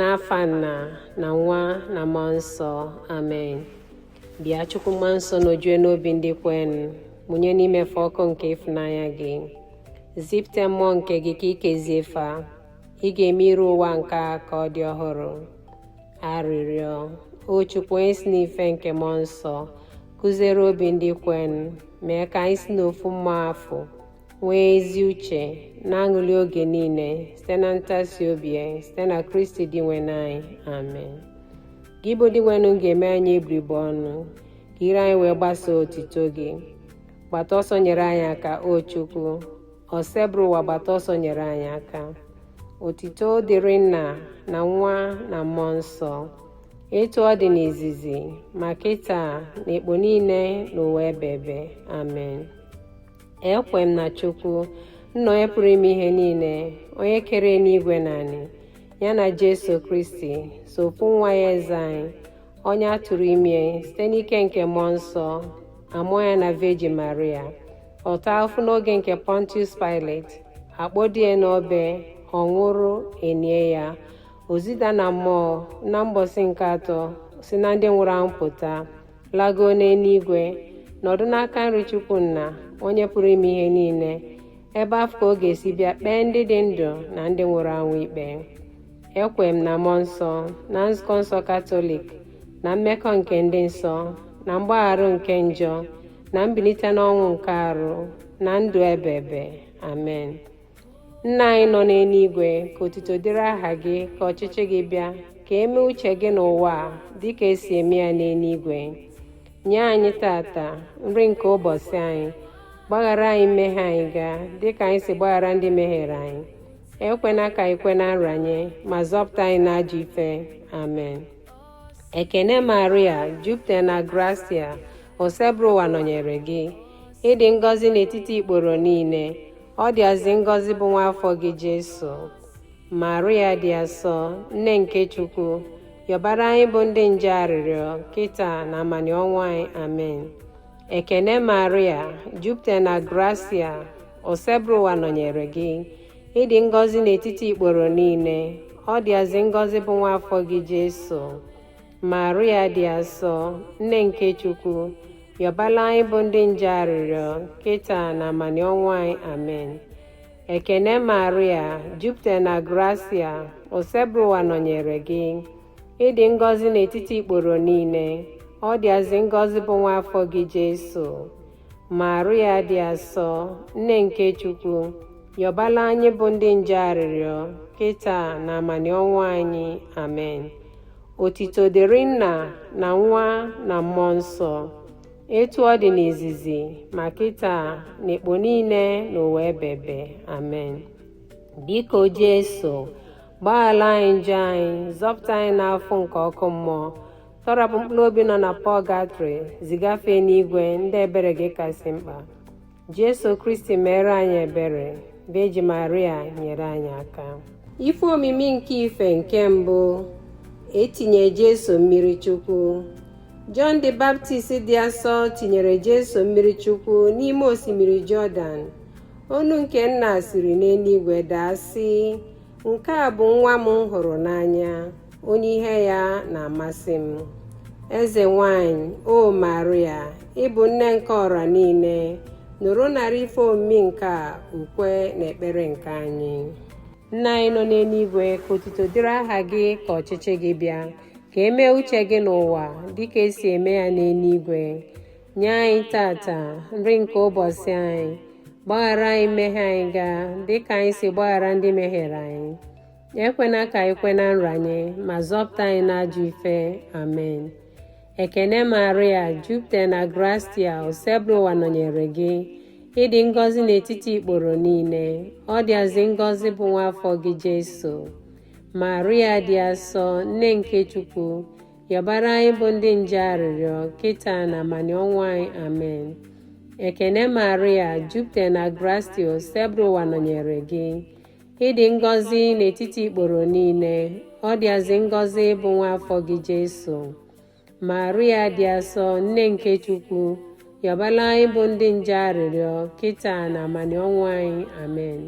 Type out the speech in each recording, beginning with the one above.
N'afa Nna na Nwa na Mmụọ Nsọ. Amen. Bịa Chukwu Mmụọ Nsọ nọjue n'obi ndị kwenụ, mụnye n'ime fa ọkụ nke ịfụnanya gị. Zipụta mmụọ nke gị ka i kezie fa. Ị ga-eme iru ụwa nke a ka ọ dị ọhụrụ. Arịrịọ. O Chukwu onye si n'ife nke Mmụọ Nsọ, kụziere obi ndị kwenụ, mee ka anyị si n'ofu mmụọ afụ nwee ezi uche na-aṅụli oge niile site na ntasi obi ya site na Kristi Dinwenụ anyị. Amen. Gị bụ Dinwenụ ga-eme anyị eburibe ọnụ, ka ire anyị wee gbasaa otito gị. Gbata ọsọ nyere anyị aka, o Chukwu. Osebụrụwa gbata ọsọ nyere anyị aka. Otito dịrị Nna na Nwa na Mmụọ Nsọ, etu ọ dị n'izizi, ma kịta na ekpo niile n'ụwa ebebe. Amen. Ekwe m na Chukwu, Nna onye pụrụ ime ihe niile, onye kere eluigwe na anị, ya na Jesu Kristi, so ofu nwa ya eze anyị, onye a tụrụ ime site n'ike nke Mmụọ Nsọ, amụọ ya na Virgin Maria, ọ taa afụfụ n'oge nke Pontius Pilate, akpọdie n'obe, ọ nwụrụ, enie ya, o zida na mmụọ na mbọsị nke atọ, si na ndị nwụrụ anwụ pụta, lagoo n'eluigwe, nọdụ n'aka nri Chukwu Nna, onye pụrụ ime ihe niile, ebe afụ ka ọ ga-esi bịa kpee ndị dị ndụ na ndị nwụrụ anwụ ikpe. Ekwe m na Mmụọ Nsọ, na Nzukọ Nsọ Katọlik, na mmekọ nke ndị nsọ, na mgbaghara nke njọ, na mbilite n'ọnwụ nke arụ, na ndụ ebebe. Amen. Nna anyị nọ n'eluigwe, ka otito dịrị aha gị, ka ọchịchị gị bịa, ka e mee uche gị n'ụwa a dịka esi eme ya n'eluigwe. Nye anyị tata nri nke ụbọchị anyị. Gbaghara anyị mmehie anyị gaa, dịka anyị si gbaghara ndị mehiere anyị. Ekwena ka anyị kwe na nranye, ma zọpụta anyị n'ajọ ife. Amen. Ekene Maria, jupụtara na grasia, Osebụrụwa nọnyere gị. Ị dị ngọzi n'etiti ikporo niile, ọ dịazị ngọzi bụ nwa afọ gị Jesu. Maria dị asọ, nne nke Chukwu, yọbara anyị bụ ndị njọ arịrịọ, kịta na amanị ọnwụ anyị. Amen. Ekene Maria, jupụtara na grasia, Osebụrụwa nọnyere gị. Ị dị ngọzi n'etiti ikporo niile, ọ dịazị ngọzi bụ nwa afọ gị Jesu. Maria dị asọ, nne nke Chukwu, yọbala anyị bụ ndị njọ arịrịọ, kịta na amanị ọnwụ anyị. Amen. Ekene Maria, jupụtara na grasia, Osebụrụwa nọnyere gị. Ị dị ngọzi n'etiti ikporo niile, ọ dịazị ngọzi bụ nwa afọ gị Jesu. Maria dị asọ, nne nke Chukwu, yọbala anyị bụ ndị njọ arịrịọ, kịta na amanị ọnwụ anyị. Amen. Otito dịrị Nna na Nwa na Mmụọ Nsọ, etu ọ dị n'izizi, ma kịta na ekpo niile n'ụwa ebebe. Amen. Biko Jesu, gbaghala anyị njọ anyị, zọpụta anyị n'afụfụ nke ọkụ mmụọ, tọrapụ mkpụrụ obi nọ na pọgatrị, zigafe n'igwe ndị ebere gị kasị mkpa. Jesu Kristi mere anyị ebere, Virgin Maria nyere anyị aka. Ife omimi nke ife nke mbụ, etinye Jesu mmiri Chukwu. John the Baptist dị asọ tinyere Jesu mmiri Chukwu n'ime osimiri Jọdan. Onu nke nna siri n'eluigwe daa sị, nke a bụ nwa m hụrụ n'anya, onye ihe ya na-amasị m. Eze nwanyị, o Maria, ị bụ nne nke ọra niile, nụrụ nara ife omimi nke a ukwe na ekpere nke anyị. Nna anyị nọ n'eluigwe, ka otito dịrị aha gị, ka ọchịchị gị bịa, ka e mee uche gị n'ụwa dịka esi eme ya n'eluigwe. Nye anyị tata nri nke ụbọchị anyị. Gbaghara anyị mmehie anyị gaa, dịka anyị si gbaghara ndị mehiere anyị. Ekwena ka anyị kwe na nranye, ma zọpụta anyị n'ajọ ife. Amen. Ekene Maria, jupụtara na grasia, Osebụrụwa nọnyere gị. Ị dị ngọzi n'etiti ikporo niile, ọ dịazị ngọzi bụ nwa afọ gị Jesu. Maria dị asọ, nne nke Chukwu, yọbara anyị bụ ndị njọ arịrịọ, kịta na amanị ọnwụ anyị. Amen. Ekene Maria, jupụtara na grasia, Osebụrụwa nọnyere gị. Ị dị ngọzi n'etiti ikporo niile, ọ dịazị ngọzi bụ nwa afọ gị Jesu. Maria dị asọ, nne nke Chukwu, yọbala anyị bụ ndị njọ arịrịọ, kịta na amanị ọnwụ anyị. Amen.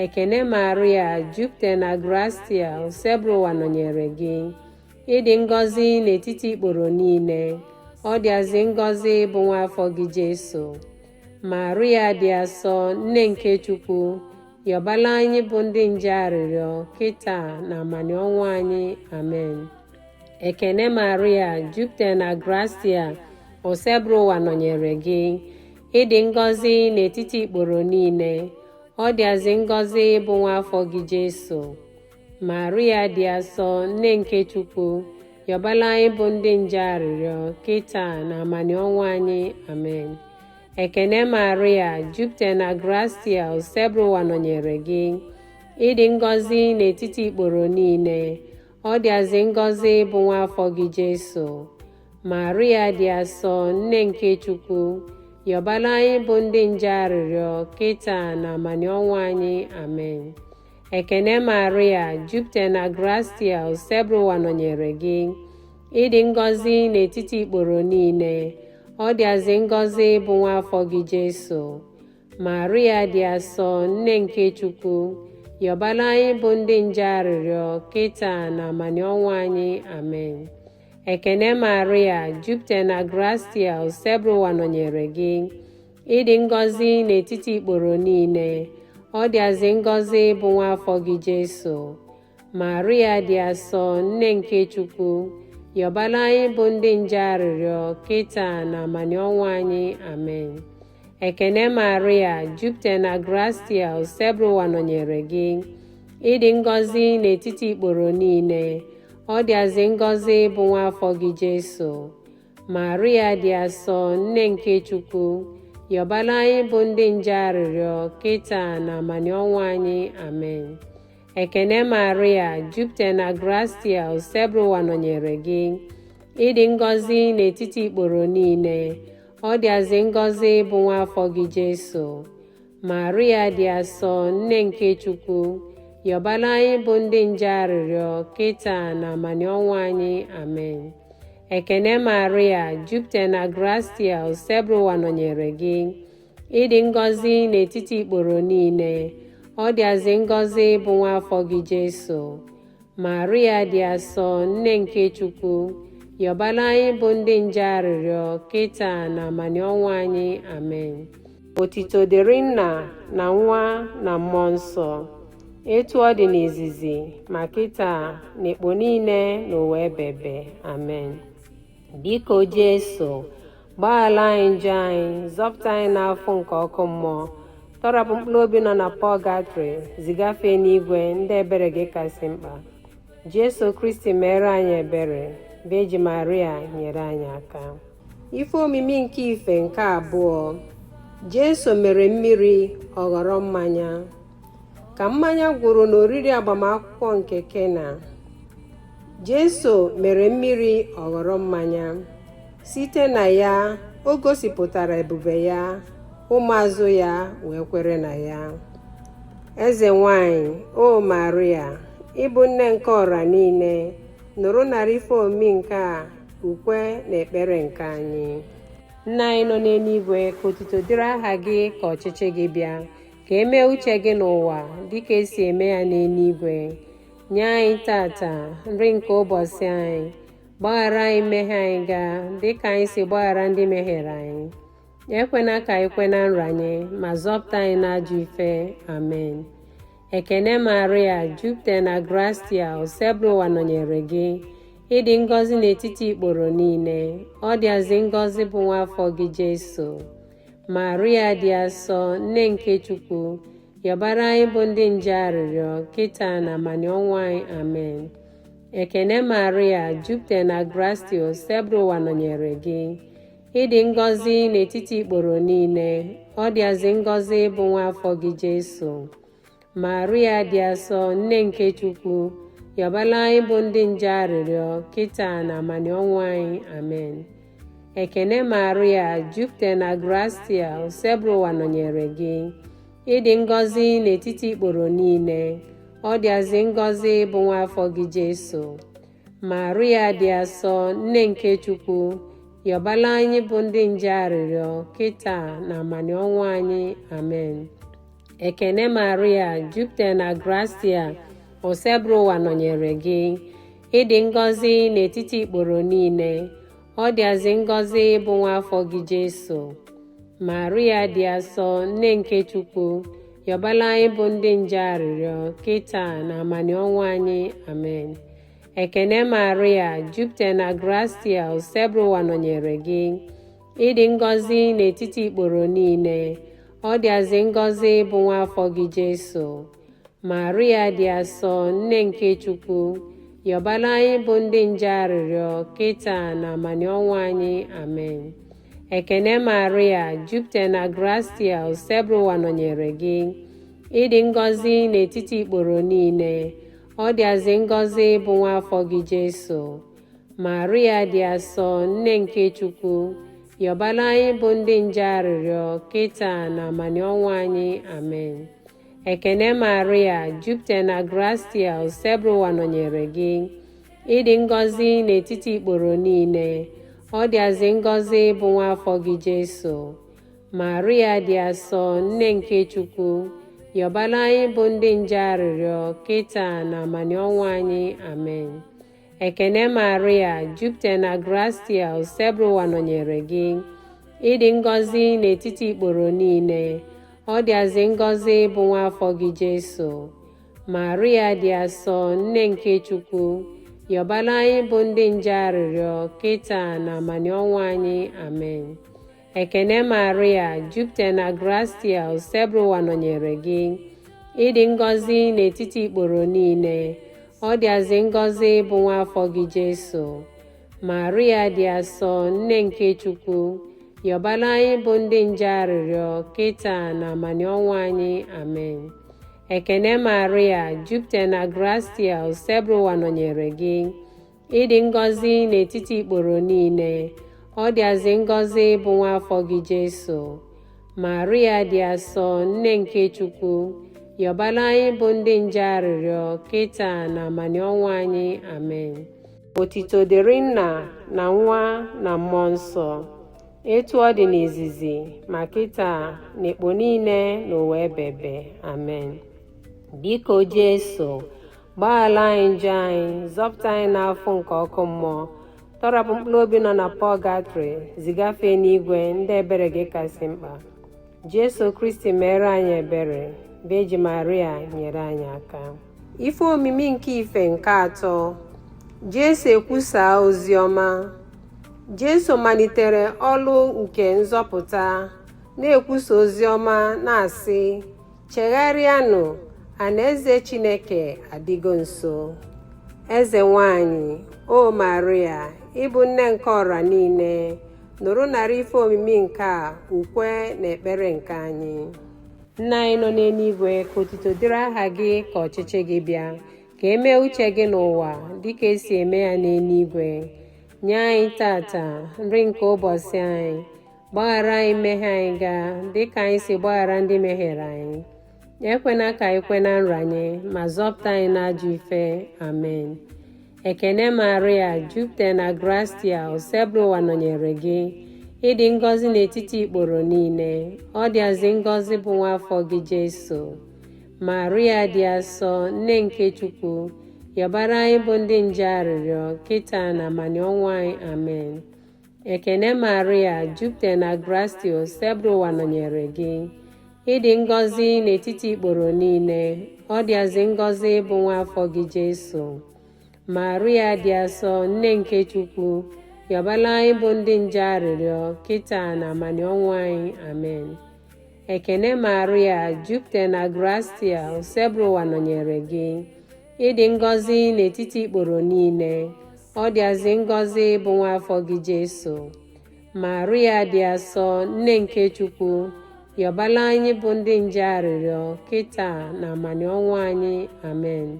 Ekene Maria, jupụtara na grastia, Osebụrụwa nọnyere gị. Ị dị ngọzi n'etiti ikporo niile, ọ dịazị ngọzi bụ nwa afọ gị Jesu. Maria dị asọ, nne nke Chukwu, yọbala anyị bụ ndị nje arịrịọ, kịta na amanị ọnwụ anyị. Amen. Ekene Maria, jupụtara na grastia, Osebụrụwa nọnyere gị. Ị dị ngọzi n'etiti ikporo niile, ọ dịazị ngọzi bụ nwa afọ gị Jesu. Maria dị asọ, nne nke Chukwu, yọbala anyị bụ ndị nje arịrịọ, kịta na amanị ọnwụ anyị. Amen. Ekene Maria, jupụtara na grastia, Osebụrụwa nọnyere gị. Ị dị ngọzi n'etiti ikporo niile, ọ dịazị ngọzi bụ nwa afọ gị Jesu. Maria dị asọ, nne nke Chukwu, yọbala anyị bụ ndị nje arịrịọ, kịta na amanị ọnwụ anyị. Amen. Ekene Maria, jupụtara na grastia, Osebụrụwa nọnyere gị. Ị dị ngọzi n'etiti ikporo niile, ọ dịazị ngọzi bụ nwa afọ gị Jesu. Maria dị asọ, nne nke Chukwu, yọbala anyị bụ ndị nje arịrịọ, kịta na amanị ọnwụ anyị. Amen. Ekene Maria, jupụtara na grastia, Osebụrụwa nọnyere gị. Ị dị ngọzi n'etiti ikporo niile, ọ dịazị ngọzi bụ nwa afọ gị Jesu. Maria dị asọ, nne nke Chukwu, yọbala anyị bụ ndị nje arịrịọ, kịta na amanị ọnwụ anyị. Amen. Ekene Maria, jupụtara na grastia, Osebụrụwa nọnyere gị. Ị dị ngọzi n'etiti ikporo niile, ọ dịazị ngọzi bụ nwa afọ gị Jesu. Maria dị asọ, nne nke Chukwu, yọbala anyị bụ ndị nje arịrịọ, kịta na amanị ọnwụ anyị. Amen. Ekene Maria, jupụtara na grastia, Osebụrụwa nọnyere gị. Ị dị ngọzi n'etiti ikporo niile, ọ dịazị ngọzi bụ nwa afọ gị Jesu. Maria dị asọ, nne nke Chukwu, yọbala anyị bụ ndị nje arịrịọ, kịta na amanị ọnwụ anyị. Amen. Ekene Maria, jupụtara na grastia, Osebụrụwa nọnyere gị. Ị dị ngọzi n'etiti ikporo niile, ọ dịazị ngọzi bụ nwa afọ gị Jesu. Maria dị asọ, nne nke Chukwu, yọbala anyị bụ ndị nje arịrịọ, kịta na amanị ọnwụ anyị. Amen. Otito dịrị Nna na Nwa na Mmụọ Nsọ, etu ọ dị n'izizi, ma kịta na ekpo niile n'ụwa ebebe. Amen. Biko Jesu, gbaghara anyị njọ anyị, zọpụta anyị n'afọ nke ọkụ mmụọ, tọrapụ mkpụrụ obi nọ na pọgatrị, zigafe n'igwe ndị ebere gị kasị mkpa. Jesu Kristi mere anyị ebere, Virgin Maria nyere anyị aka. Ife omimi nke ife nke abụọ, Jesu mere mmiri ọ ghọrọ mmanya. Ka mmanya gwụrụ n'oriri agbamakwụkwọ nke Kena, Jesu mere mmiri ọ ghọrọ mmanya. Site na ya, o gosipụtara ebube ya, ụmụazụ ya wee kwere na ya. Eze nwanyị, o Maria, ịbụ nne nke ọra niile, nụrụ narị ife omimi nke a, ukwe na ekpere nke anyị. Nna anyị nọ n'eluigwe, ka otuto dịrị aha gị, ka ọchịchị gị bịa, ka e mee uche gị n'ụwa dịka esi eme ya n'eluigwe. Nye anyị tata nri nke ụbọchị anyị. Gbaghara anyị mmehie anyị gaa dịka anyị si gbaghara ndị mehiere anyị. Ekwena ka anyị kwe na nranye, ma zọpụta anyị n'ajọ ife. Amen. Ekene Maria, jupụtara na grastia, Osebụrụwa nọnyere gị. Ị dị ngọzi n'etiti ikporo niile, ọ dịazị ngọzi bụ nwa afọ gị Jesu. Maria dị asọ, nne nke Chukwu, yọbara anyị bụ ndị nje arịrịọ, kịta na amanị ọnwụ anyị. Amen. Ekene Maria, jupụtara na grastia, Osebụrụwa nọnyere gị. Ị dị ngọzi n'etiti ikporo niile, ọ dịazị ngọzi bụ nwa afọ gị Jesu. Maria dị asọ, nne nke Chukwu, yọbala anyị bụ ndị nje arịrịọ, kịta na amanị ọnwụ anyị. Amen. Ekene Maria, jupụtara na grastia, Osebụrụwa nọnyere gị. Ị dị ngọzi n'etiti ikporo niile, ọ dịazị ngọzi bụ nwa afọ gị Jesu. Maria dị asọ, nne nke Chukwu, yọbala anyị bụ ndị nje arịrịọ, kịta na amanị ọnwụ anyị. Amen. Ekene Maria, jupụtara na gratia, Osebụrụwa nọnyere gị. Ị dị ngọzi n'etiti ikporo niile, ọ dịazị ngọzi bụ nwa afọ gị Jesu. Maria dị asọ, nne nke Chukwu, yọbala anyị bụ ndị nje arịrịọ, kịta na amanị ọnwụ anyị. Amen. Ekene Maria, jupụtara na gratia, Osebụrụwa nọnyere gị. Ị dị ngọzi n'etiti ikporo niile, ọ dịazị ngọzi bụ nwa afọ gị Jesu. Maria dị asọ, nne nke Chukwu, yọbala anyị bụ ndị nje arịrịọ, kịta na amanị ọnwụ anyị. Amen. Ekene Maria, jupụtara na gratia, Osebụrụwa nọnyere gị. Ị dị ngọzi n'etiti ikporo niile, ọ dịazị ngọzi bụ nwa afọ gị Jesu. Maria dị asọ, nne nke Chukwu, yọbala anyị bụ ndị nje arịrịọ, kịta na amanị ọnwụ anyị. Amen. Ekene Maria, jupụtara na gratia, Osebụrụwa nọnyere gị. Ị dị ngọzi n'etiti ikporo niile, ọ dịazị ngọzi bụ nwa afọ gị Jesu. Maria dị asọ, nne nke Chukwu, yọbala anyị bụ ndị nje arịrịọ, kịta na amanị ọnwụ anyị. Amen. Ekene Maria, jupụtara na gratia, Osebụrụwa nọnyere gị. Ị dị ngọzi n'etiti ikporo niile, ọ dịazị ngọzi bụ nwa afọ gị Jesu. Maria dị asọ, nne nke Chukwu, yọbala anyị bụ ndị nje arịrịọ, kịta na amanị ọnwụ anyị. Amen. Ekene Maria, jupụtara na gratia, Osebụrụwa nọnyere gị. Ị dị ngọzi n'etiti ikporo niile, ọ dịazị ngọzi bụ nwa afọ gị Jesu. Maria dị asọ, nne nke Chukwu, yọbala anyị bụ ndị nje arịrịọ, kịta na amanị ọnwụ anyị. Amen. Ekene Maria, jupụtara na gratia, Osebụrụwa nọnyere gị. Ị dị ngọzi n'etiti ikporo niile, ọ dịazị ngọzi bụ nwa afọ gị Jesu. Maria dị asọ, nne nke Chukwu, yọbala anyị bụ ndị nje arịrịọ, kịta na amanị ọnwụ anyị. Amen. Otito dịrị Nna na Nwa na Mmụọ Nsọ, etu ọ dị n'izizi, ma kịta na ekpo niile n'ụwa ebebe. Amen. Biko Jesu, gbaghara anyị njọ anyị, zọpụta anyị n'afọ nke ọkụ mmụọ, tọrapụ mkpụrụ obi nọ na pọgatrị, zigafe n'igwe ndị ebere gị kasị mkpa. Jesu Kristi mere anyị ebere, Virgin Maria nyere anyị aka. Ife omimi nke ife nke atọ, Jesu ekwusaa ozi ọma. Jesu malitere ọlụ nke nzọpụta, na-ekwusa ozi ọma na-asị, chegharịanụ, alaeze Chineke adịgo nso. Eze nwanyị, o Maria, ịbụ nne nke ọra niile, nụrụ nara ife omimi nke a, ukwe na ekpere nke anyị. Nna anyị nọ n'eluigwe, ka otito dịrị aha gị, ka ọchịchị gị bịa, ka e mee uche gị n'ụwa dịka esi eme ya n'eluigwe. Nye anyị tata nri nke ụbọchị anyị. Gbaghara anyị mmehie anyị gaa dịka anyị si gbaghara ndị mehiere anyị. Ekwena ka anyị kwe na nranye, ma zọpụta anyị n'ajọ ife. Amen. Ekene Maria, jupụtara na gratia, Osebụrụwa nọnyere gị. Ị dị ngọzi n'etiti ikporo niile, ọ dịazị ngọzi bụ nwa afọ gị Jesu. Maria dị asọ, nne nke Chukwu, yọbara anyị bụ ndị nje arịrịọ, kịta na amanị ọnwụ anyị. Amen. Ekene Maria, jupụtara na gratia, Osebụrụwa nọnyere gị. Ị dị ngọzi n'etiti ikporo niile, ọ dịazị ngọzi bụ nwa afọ gị Jesu. Maria dị asọ, nne nke Chukwu, yọbala anyị bụ ndị nje arịrịọ, kịta na amanị ọnwụ anyị. Amen. Ekene Maria, jupụtara na gratia, Osebụrụwa nọnyere gị. Ị dị ngọzi n'etiti ikporo niile, ọ dịazị ngọzi bụ nwa afọ gị Jesu. Maria dị asọ, nne nke Chukwu, yọbala anyị bụ ndị nje arịrịọ, kịta na amanị ọnwụ anyị. Amen.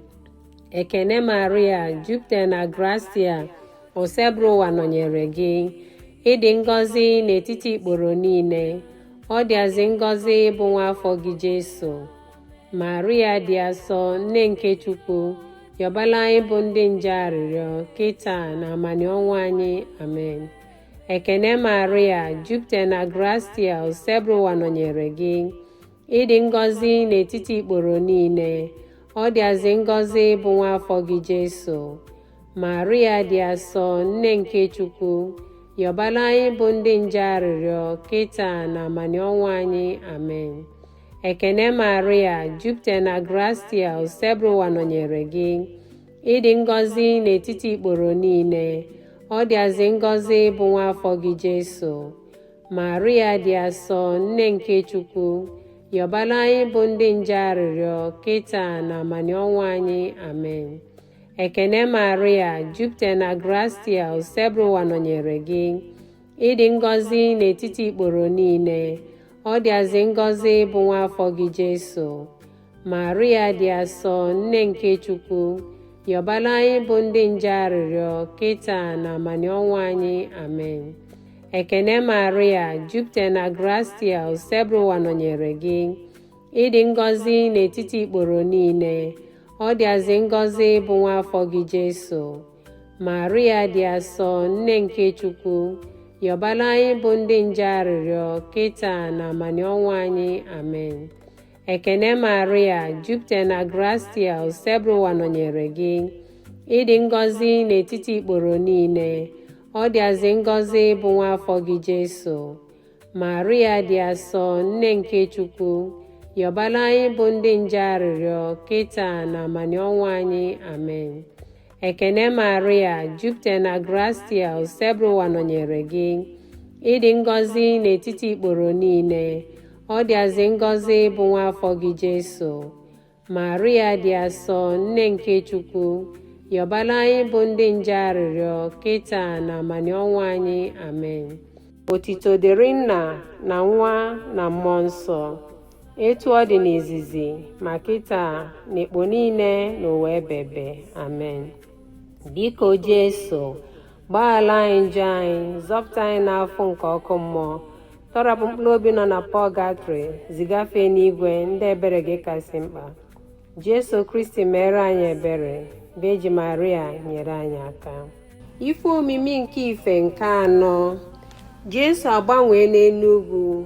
Ekene Maria, jupụtara na gratia, Osebụrụwa nọnyere gị. Ị dị ngọzi n'etiti ikporo niile, ọ dịazị ngọzi bụ nwa afọ gị Jesu. Maria dị asọ, nne nke Chukwu, yọbala anyị bụ ndị nje arịrịọ, kịta na amanị ọnwụ anyị. Amen. Ekene Maria, jupụtara na gratia, Osebụrụwa nọnyere gị. Ị dị ngọzi n'etiti ikporo niile, ọ dịazị ngọzi bụ nwa afọ gị Jesu. Maria dị asọ, nne nke Chukwu, yọbara anyị bụ ndị nje arịrịọ, kịta na amanị ọnwụ anyị. Amen. Ekene Maria, jupụta na gratia, Osebụrụwa nọnyere gị. Ị dị ngọzi n'etiti ikporo niile, ọ dịazị ngọzi bụ nwa afọ gị Jesu. Maria dị asọ, nne nke Chukwu, yọbara anyị bụ ndị nje arịrịọ, kịta na amanị ọnwụ anyị. Amen. Ekene Maria, jupụta na gratia, Osebụrụwa nọnyere gị. Ị dị ngọzi n'etiti ikporo niile, ọ dịazị ngọzi bụ nwa afọ gị Jesu. Maria dị asọ, nne nke Chukwu, yọbara anyị bụ ndị nje arịrịọ, kịta na amanị ọnwụ anyị. Amen. Ekene Maria, jupụta na gratia, Osebụrụwa nọnyere gị. Ị dị ngọzi n'etiti ikporo niile, ọ dịazị ngọzi bụ nwa afọ gị Jesu. Maria dị asọ, nne nke Chukwu, yọbara anyị bụ ndị nje arịrịọ, kịta na amanị ọnwụ anyị. Amen. Ekene Maria, jupụta na gratia, Osebụrụwa nọnyere gị. Ị dị ngọzi n'etiti ikporo niile, ọ dịazị ngọzi bụ nwa afọ gị Jesu. Maria dị asọ, nne nke Chukwu, yọbara anyị bụ ndị nje arịrịọ, kịta na amanị ọnwụ anyị. Amen. Ekene Maria, jupụta na gratia, Osebụrụwa nọnyere gị. Ị dị ngọzi n'etiti ikporo niile, ọ dịazị ngọzi bụ nwa afọ gị Jesu. Maria dị asọ, nne nke Chukwu, yọbara anyị bụ ndị nje arịrịọ, kịta na amanị ọnwụ anyị. Amen. Otito dịrị Nna na Nwa na Mmụọ Nsọ, etu ọ dị n'izizi, ma kịta na ekpo niile n'ụwa ebebe. Amen. Biko Jesu, gbaghara anyị njọ anyị, zọpụta anyị n'afọ nke ọkụ mmụọ, tọrapụ mkpụrụ obi nọ na pọgatrị, zigafe n'igwe ndị ebere gị kasị mkpa. Jesu Kristi mere anyị ebere, Virgin Maria nyere anyị aka. Ife omimi nke ife nke anọ, Jesu agbanwee n'elu ugwu.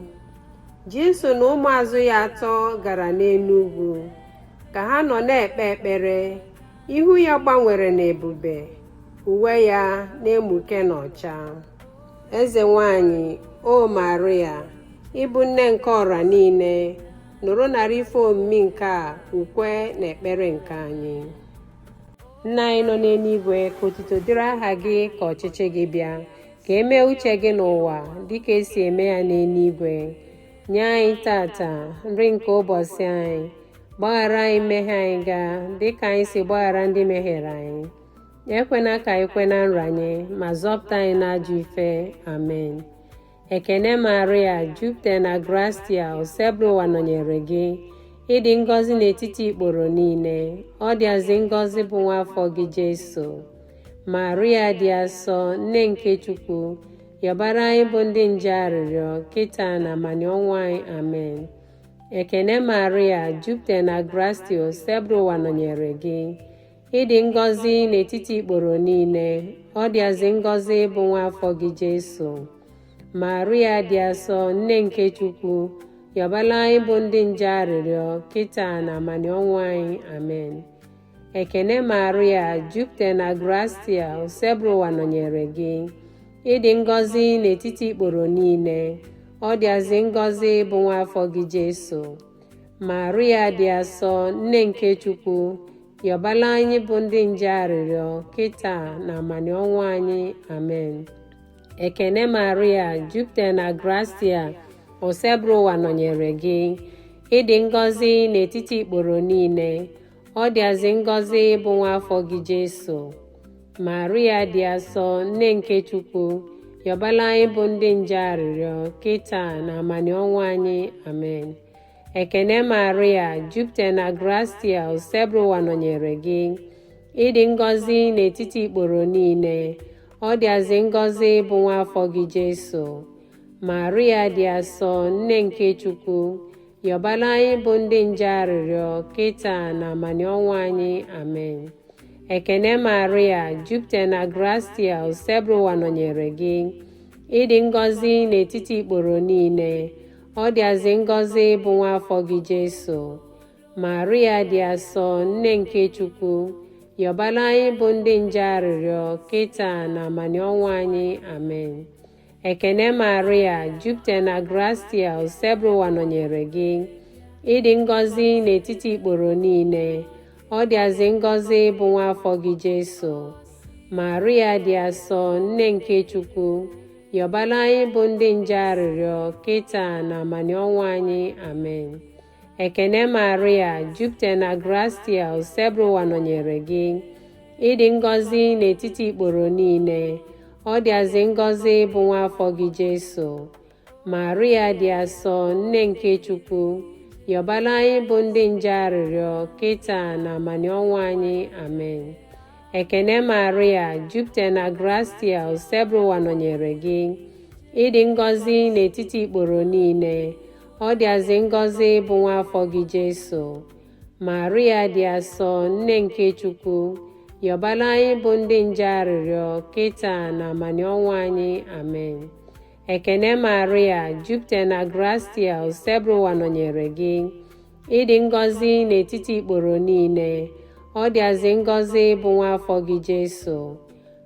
Jesu na ụmụazụ ya atọ gara n'elu ugwu. Ka ha nọ na-ekpe ekpere, ihu ya gbanwere n'ebube, uwe ya na-emuke n'ọcha. Eze nwanyị, o Maria, ịbụ nne nke ọra niile, nụrụ nara ife omimi nke a ukwe na ekpere nke anyị. Nna anyị nọ n'eluigwe, ka otuto dịrị aha gị, ka ọchịchị gị bịa, ka e mee uche gị n'ụwa dịka esi eme ya n'eluigwe. Nye anyị tata nri nke ụbọchị anyị. Gbaghara anyị mmehie anyị gaa dịka anyị si gbaghara ndị mehiere anyị. Ekwena ka anyị kwe na nranye, ma zọpụta anyị n'ajọ ife. Amen. Ekene Maria, jupụta na gratia, Osebụrụwa nọnyere gị. Ị dị ngọzi n'etiti ikporo niile, ọ dịazị ngọzi bụ nwa afọ gị Jesu. Maria dị asọ, nne nke Chukwu, yọbara anyị bụ ndị nje arịrịọ, kịta na amanị ọnwụ anyị. Amen. Ekene Maria, jupụta na gratia, Osebụrụwa nọnyere gị. Ị dị ngọzi n'etiti ikporo niile, ọ dịazị ngọzi bụ nwa afọ gị Jesu. Maria dị asọ, nne nke Chukwu, yọbara anyị bụ ndị nje arịrịọ, kịta na amanị ọnwụ anyị. Amen. Ekene Maria, jupụta na gratia, Osebụrụwa nọnyere gị. Ị dị ngọzi n'etiti ikporo niile, ọ dịazị ngọzi bụ nwa afọ gị Jesu. Maria dị asọ, nne nke Chukwu, yọbara anyị bụ ndị nje arịrịọ, kịta na amanị ọnwụ anyị. Amen. Ekene Maria, jupụta na gratia, Osebụrụwa nọnyere gị. Ị dị ngọzi n'etiti ikporo niile, ọ dịazị ngọzi bụ nwa afọ gị Jesu. Maria dị asọ, nne nke Chukwu, yọbara anyị bụ ndị nje arịrịọ, kịta na amanị ọnwụ anyị. Amen. Ekene Maria, jupụta na gratia, Osebụrụwa nọnyere gị. Ị dị ngọzi n'etiti ikporo niile, ọ dịazị ngọzi bụ nwa afọ gị Jesu. Maria dị asọ, nne nke Chukwu, yọbara anyị bụ ndị nje arịrịọ, kịta na amanị ọnwụ anyị. Amen. Ekene Maria, jupụta na gratia, Osebụrụwa nọnyere gị. Ị dị ngọzi n'etiti ikporo niile, Ọ dịazị ngọzi bụ nwa afọ gị Jesu. Maria dị asọ, nne nke Chukwu, yọbara anyị bụ ndị nje arịrịọ, kịta na amanị ọnwụ anyị. Amen. Ekene Maria, jupụta na gratia, Osebụrụwa nọnyere gị. Ịdị ngọzi n'etiti ikporo niile, ọ dịazị ngọzi bụ nwa afọ gị Jesu. Maria dị asọ, nne nke Chukwu, yọbara anyị bụ ndị nje arịrịọ, kịta na amanị ọnwụ anyị. Amen. Ekene Maria, jupụta na gratia, Osebụrụwa nọnyere gị. Ịdị ngọzi n'etiti ikporo niile, ọ dịazị ngọzi bụ nwa afọ gị Jesu. Maria dị asọ, nne nke Chukwu, yọbara anyị bụ ndị nje arịrịọ, kịta na amanị ọnwụ anyị. Amen. Ekene Maria, jupụta na gratia, Osebụrụwa nọnyere gị. Ịdị ngọzi n'etiti ikporo niile, ọ dịazị ngọzi bụ nwa afọ gị Jesu. Maria dị asọ, nne nke Chukwu, yọbara anyị bụ ndị nje arịrịọ, kịta na amanị ọnwụ anyị. Amen. Ekene Maria, jupụta na gratia, Osebụrụwa nọnyere gị. Ịdị ngọzi n'etiti ikporo niile, ọ dịazị ngọzi bụ nwa afọ gị Jesu.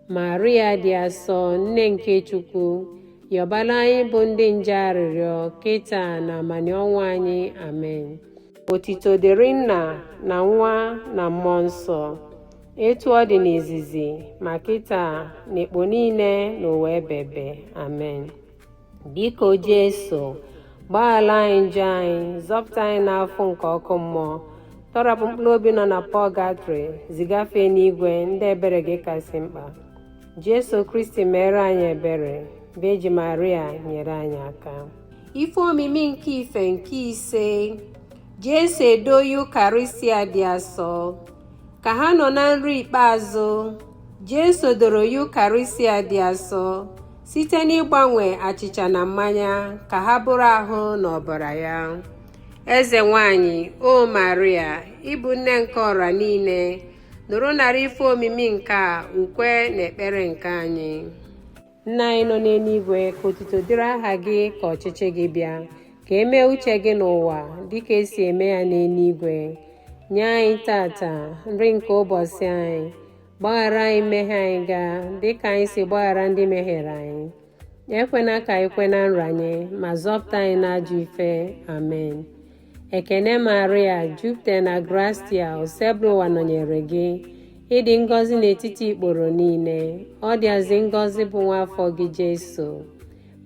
Maria dị asọ, nne nke Chukwu, yọbara anyị bụ ndị nje arịrịọ, kịta na amanị ọnwụ anyị. Amen. Otito dịrị Nna na Nwa na Mmụọ Nsọ, etu ọ dị n'izizi, ma kịta na ekpo niile n'ụwa ebebe. Amen. Biko Jesu, gbaghara anyị njọ anyị, zọpụta anyị n'afọ nke ọkụ mmụọ, tọrapụ mkpụrụ obi nọ na pọgatrị, zigafe n'igwe ndị ebere gị kasị mkpa. Jesu Kristi mere anyị ebere. Virgin Maria nyere anyị aka. Ife omimi nke ife nke ise, Jesu edo Yukarịsịa dị asọ. Ka ha nọ na nri ikpeazụ, Jesu doro Yukarịsịa dị asọ site n'ịgbanwe achịcha na mmanya ka ha bụrụ ahụ na ọbara ya. Eze nwanyị, o Maria, ịbụ nne nke ọra niile, nụrụ nara ife omimi nke a, ukwe na ekpere nke anyị. Nna anyị nọ n'eluigwe, ka otuto dịrị aha gị, ka ọchịchị gị bịa, ka e mee uche gị n'ụwa dịka esi eme ya n'eluigwe. Nye anyị tata nri nke ụbọchị anyị. Gbaghara anyị mmehie anyị gaa dịka anyị si gbaghara ndị mehiere anyị. Ekwena ka anyị kwe na nranye, ma zọpụta anyị n'ajọ ife. Amen. Ekene Maria, jupụta na gratia, Osebụrụwa nọnyere gị. Ịdị ngọzi n'etiti ikporo niile, ọ dịazị ngọzi bụ nwa afọ gị Jesu.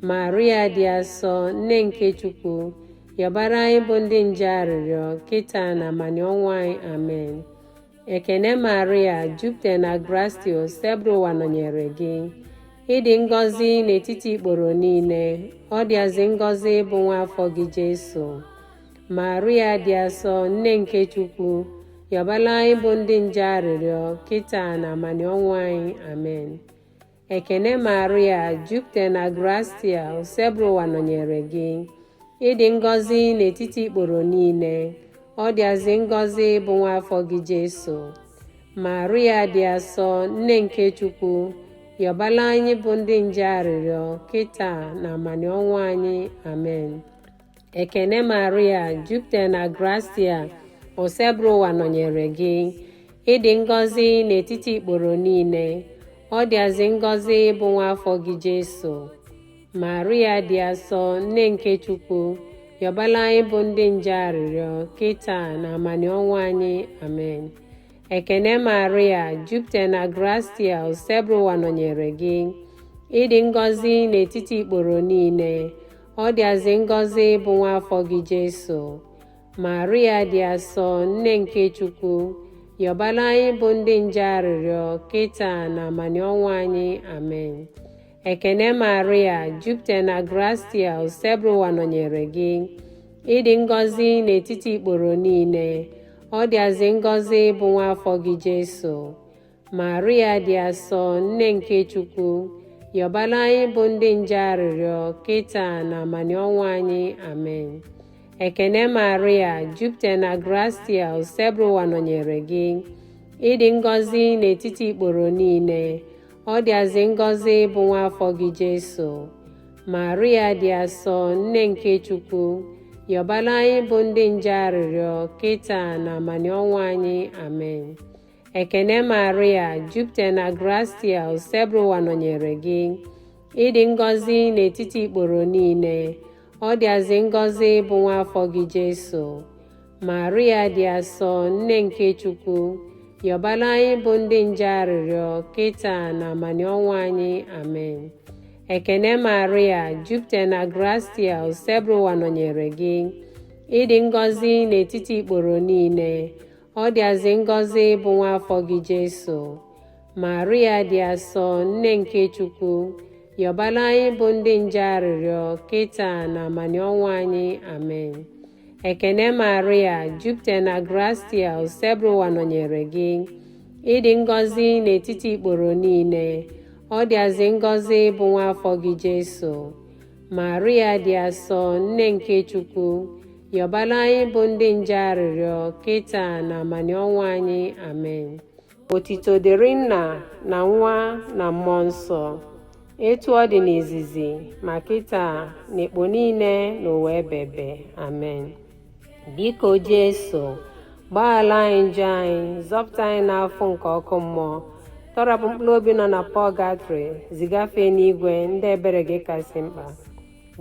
Maria dị asọ, nne nke Chukwu, yọbara anyị bụ ndị nje arịrịọ, kịta na amanị ọnwụ anyị. Amen. Ekene Maria, jupụta na gratia, Osebụrụwa nọnyere gị. Ịdị ngọzi n'etiti ikporo niile, ọ dịazị ngọzi bụ nwa afọ gị Jesu. Maria dị asọ, nne nke Chukwu, yọbara anyị bụ ndị nje arịrịọ, kịta na amanị ọnwụ anyị. Amen. Ekene Maria, jupụta na gratia, Osebụrụwa nọnyere gị. Ịdị ngọzi n'etiti ikporo niile, ọ dịazị ngọzi bụ nwa afọ gị Jesu. Maria dị asọ, nne nke Chukwu, yọbara anyị bụ ndị nje arịrịọ, kịta na amanị ọnwụ anyị. Amen. Ekene Maria, jupụta na gratia, Osebụrụwa nọnyere gị. Ịdị ngọzi n'etiti ikporo niile, ọ dịazị ngọzi bụ nwa afọ gị Jesu. Maria dị asọ, nne nke Chukwu, yọbara anyị bụ ndị nje arịrịọ, kịta na amanị ọnwụ anyị. Amen. Ekene Maria, jupụta na gratia, Osebụrụwa nọnyere gị. Ịdị ngọzi n'etiti ikporo niile, ọ dịazị ngọzi bụ nwa afọ gị Jesu. Maria dị asọ, nne nke Chukwu, yọbara anyị bụ ndị nje arịrịọ, kịta na amanị ọnwụ anyị. Amen. Ekene Maria, jupụta na gratia, Osebụrụwa nọnyere gị. Ịdị ngọzi n'etiti ikporo niile, ọ dịazị ngọzi bụ nwa afọ gị Jesu. Maria dị asọ, nne nke Chukwu, yọbara anyị bụ ndị nje arịrịọ, kịta na amanị ọnwụ anyị. Amen. Ekene Maria, jupụta na gratia, Osebụrụwa nọnyere gị. Ịdị ngọzi n'etiti ikporo niile, ọ dịazị ngọzi bụ nwa afọ gị Jesu. Maria dị asọ, nne nke Chukwu, yọbara anyị bụ ndị nje arịrịọ kịta na amanị ọnwụ anyị. Amen. Ekene Maria, jupụta na gratia, Osebụrụwa nọnyere gị. Ịdị ngọzi n'etiti ikporo niile, ọ dịazị ngọzi bụ nwa afọ gị Jesu. Maria dị asọ, nne nke Chukwu, yọbara anyị bụ ndị nje arịrịọ kịta na amanị ọnwụ anyị. Amen. Ekene Maria, jupụta na gratia, Osebụrụwa nọnyere gị. Ịdị ngọzi n'etiti ikporo niile, ọ dịazị ngọzi bụ nwa afọ gị Jesu. Maria dị asọ, nne nke Chukwu, yọbara anyị bụ ndị nje arịrịọ kịta na amanị ọnwụ anyị. Amen. Ekene Maria, jupụta na gratia, Osebụrụwa nọnyere gị. Ịdị ngọzi n'etiti ikporo niile, ọ dịazị ngọzi bụ nwa afọ gị Jesu. Maria dị asọ, nne nke Chukwu, yọbara anyị bụ ndị nje arịrịọ kịta na amanị ọnwụ anyị. Amen. Otito dịrị Nna na Nwa na Mmụọ Nsọ, etu ọ dị n'izizi, ma kịta na ekpo niile n'ụwa ebebe. Amen. Biko Jesu, gbaghara anyị njọ anyị, zọpụta anyị n'afọ nke ọkụ mmụọ, tọrapụ mkpụrụ obi nọ na pọgatrị, zigafe n'igwe ndị ebere gị kasị mkpa.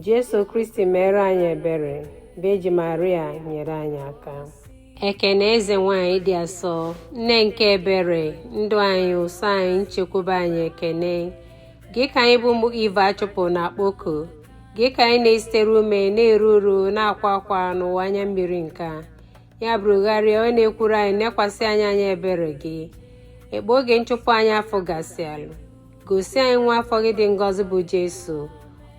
Jesu Kristi mere anyị ebere. Virgin Maria nyere anyị aka. Ekene eze nwanyị dị asọ, nne nke ebere, ndụ anyị, ụsọ anyị, nchekwube anyị, ekene gị ka anyị bụ ụmụ Ive achụpụ na akpọku gị, ka anyị na-esitere ume na-eru uru na-akwa akwa n'ụwa anya mmiri nke a. Ya bụrụgharịa onye na-ekwuru anyị, nekwasị anyị anya ebere gị. Ekpe oge nchụpụ anyị afọ gasịalụ, gosi anyị nwa afọ gị dị ngọzi bụ Jesu.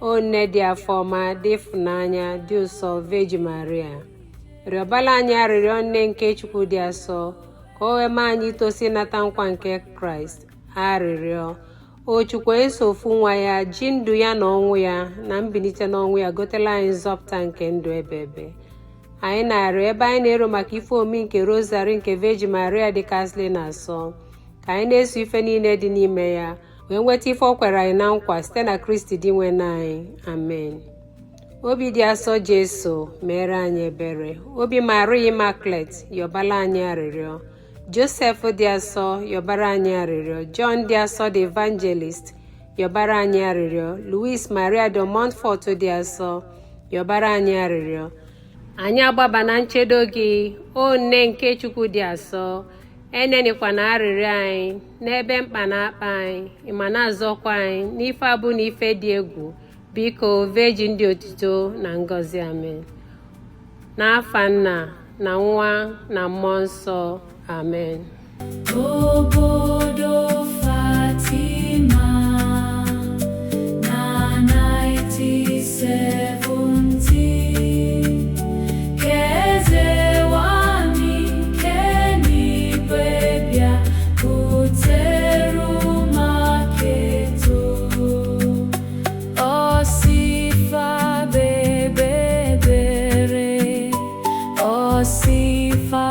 O nne dị afọ ọma, dị ịfụnanya, dị ụsọ, Virgin Maria, rịọbala anyị arịrịọ, nne nke Chukwu dị asọ, ka o wee mee anyị itosi ịnata nkwa nke Kraịst. Arịrịọ. O Chukwu, eso ofu nwa ya ji ndụ ya na ọnwụ ya na mbilite n'ọnwụ ya gotela anyị nzọpụta nke ndụ ebebe, anyị na-arịọ, ebe anyị na-ero maka ife omi nke Rosary nke Virgin Maria dị kasịlị na asọ, ka anyị na-eso ife niile dị n'ime ya wee nweta ife o kwere anyị na nkwa, site na Kristi dị nwe anyị. Amen. Obi dị asọ Jesu, mere anyị ebere. Obi Maria Immaculate, yọbala anyị arịrịọ. Joseph dị asọ, yọbara anyị arịrịọ. John dị asọ the Evangelist, yọbara anyị arịrịọ. Louis Maria de Montfort dị asọ, yọbara anyị arịrịọ. Anyị agbaba na nchedo gị, o nne nke Chukwu dị asọ. Enenikwa na arịrịọ anyị n'ebe mkpa na-akpa anyị, ịma na-azọkwa anyị n'ife abụ na ife dị egwu. Biko, Virgin dị otito na ngọzi. Amen. N'afa Nna na Nwa na Mmụọ Nsọ. Amen. Obodo Fatima na 1970, ka eze nwanyị nke n'igwe bịa butere ụmụaka. Osifa bebe ebere, Osifa.